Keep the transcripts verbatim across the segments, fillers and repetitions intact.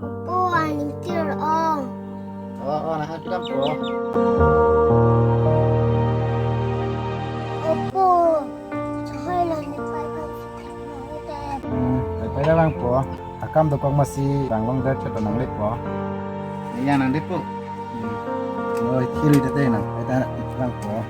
Opo, aning tir ong. Oh, oh, nang apiram po. Opo, chahai lo ne pai bang. Hmm, pai pai dah bang po. Akam dokok masi bang long dah chet nang lepo. Iya, nang lepo. Hmm. Oh, kiri tete nang. Pai dah bang po.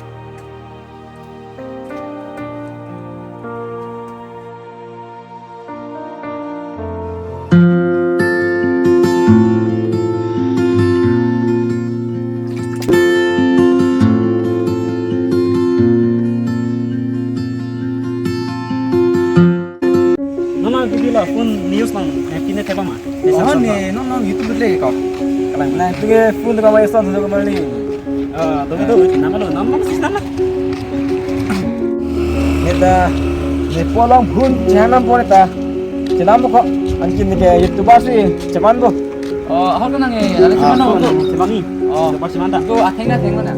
Nono, didi la phone news nang, eh, pine thepama. Oh, ne, non non YouTube le ko. Kalang. Na, tu ke phone ka mai son so kemali. Ah, do do, nama lo, nama lo, nama lo. Neta, ne pulang phone, channel po neta. Channel ko, ankin ke YouTuber si, cuman bu. Oh, ahok nang eh, ada Ah, cuman apa? Cuman ni. Oh. YouTuber cuman tak. Ko atheng na theng mana?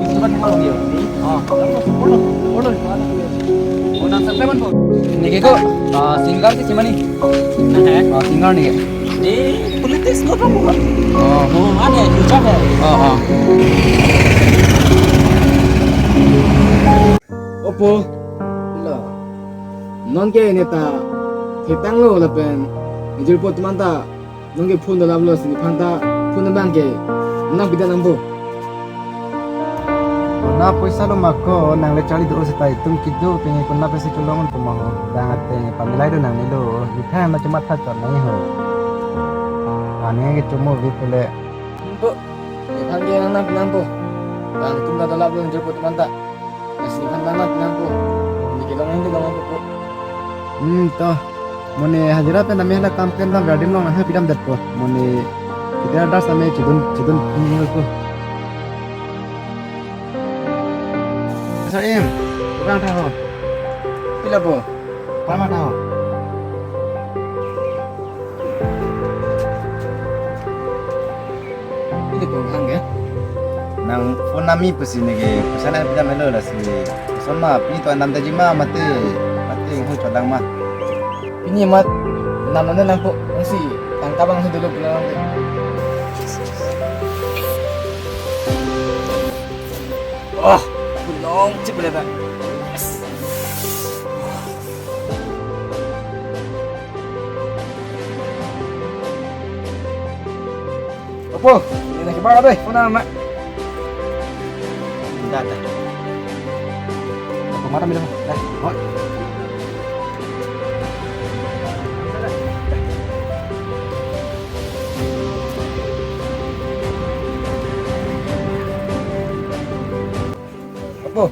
YouTuber theng mana dia? Oh. Photo, photo. Oh, nang subscribe po. Neke ko, ah, singer si cuman ni. Nah, eh. Ah, singer ni. Eh, politics lo kan bukan? Oh. Oh, ada, future ada. Oh, oh. Opo. Lo. Non ke neta, thetang lo lapen. Nijir po teman ta. Non ke phone dolap lo si nephan ta phone abang ke nang pida nang bo. Kona poisa lo ma ko, nang le charli do seta itum kedo pengen kona pesi cholong tu ma ho. Dang ate pamilai do nang nilo. Itha na cuma tha chon nai ho. Ane ke chomo vi pule. Bo. Nephan ke nang nang pinang bo. Bang tum ta dolap lo nijir po teman ta. Nasi nephan nang nang pinang bo. Neke long nang ke long nang bo. Hmm, to. Mone hajira pen nami hala kam klem dam garden long nang ha pidam det po. Mone kita das nami chidun chidun pinang po. Sa em, kurang tha ho. Pila po? Pama tha ho. Pini ko hang ya? Nang phone nami pusi neke, pusa nang pidam melo lasi. Sama pini to anam taji ma mate, mate hang chodang ma. Pini mat nam nang nang po, nang si tangka bang si dulu pulang nang. Wah, belong cip leta. Yes. Opo, ini kibar deh, mana anak? Enggak ada. Opo, mana minum? Dah. Oh. Opo,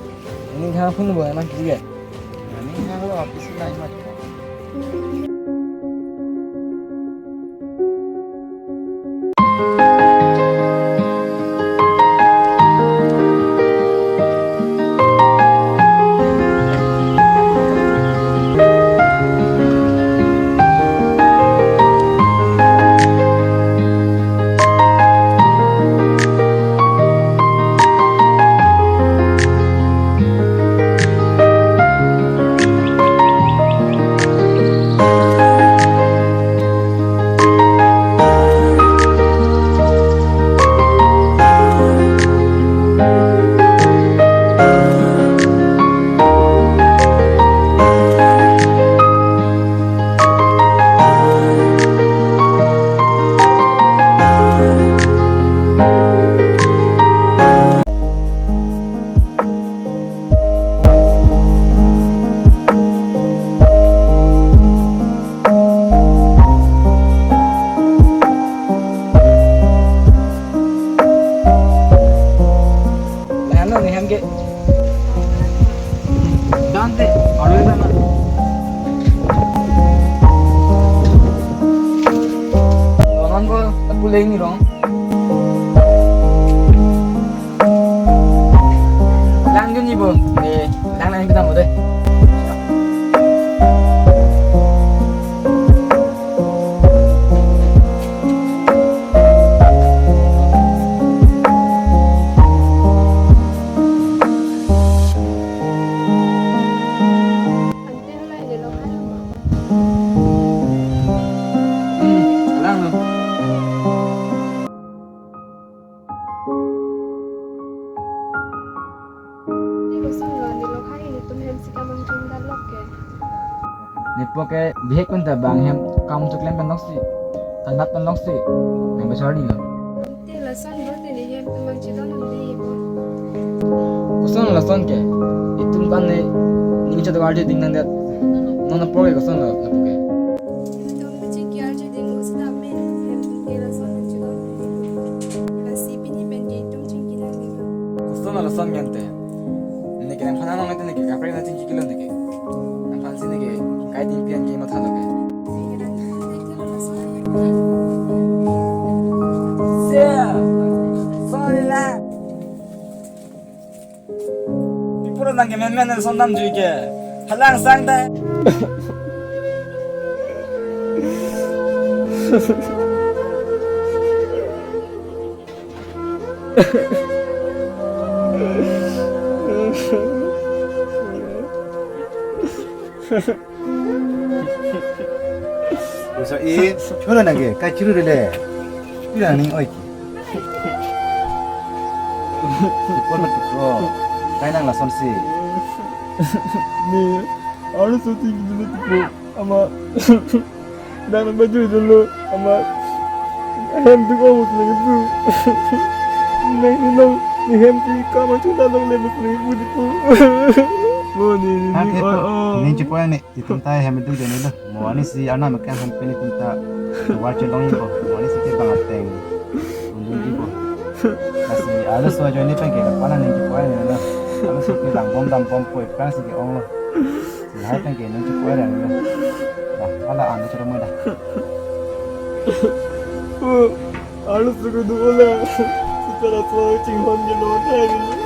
ini hang phone bo anak juga. Ini hang lo office lain macam. Lahan lo ni han ke. Dante, aro na na. Lahan ko, tapu leng ni rong. Lang jun ji bo. Eh, lang lang kita mo deh. Hem si kam ang chun dalok ke. Nepo ke bihek penta bang hem kam cheklem pen loksi. Tangkat pen loksi. Nang besar ni lo. Te lason lo te ni hem tum ang chidon ang di bo. Koson lason ke? Itum kan ne ning chado ardi ding nang det. Non na po ke koson lo lapu ke. Itum bichi kiar je ding us da me hem tum ke lason ang chidon. Lasi pini pen ke itum chingki nang ding lo. Koson lason ngen te. Neke nangphan anong ete neke kaprek na chingki kilo neke. Nangphan si neke kai ding pian ke matha lo ke. Sia, sorry la. Pi pura nang ke men men son dam jui ke. Halang sang ta. Usa i, choro nang ke, kai churu le. Pira ning oi ki. Ipon mati ko. Kai nang lason si. Ni, aru so tinggi dulu tipo. Ama. Dan baju dulu ama hem tu kau mus lagi tu. Nang ni nong ni hem tu kau macam tak dong le mus lagi tu tu. Mo ni ni Hati ni tu, oh oh. Ning cepo ni itum ta hem tu jani lo. Mo ani si ana mekan hem pen itum ta. War celong ko. Mo ani si ke bang ateng. Undun di ko. Kasi alas so jani pen ke pana ning cepo ni lo. Alas so ke dam bom dam bom ko ikan si ke ong lo. Lahai pen ke nung chepoi reng lo. Dah, ala anu choro mo dah. Oh, alu suku du ola. Secara suara chinghon je lo thai ni.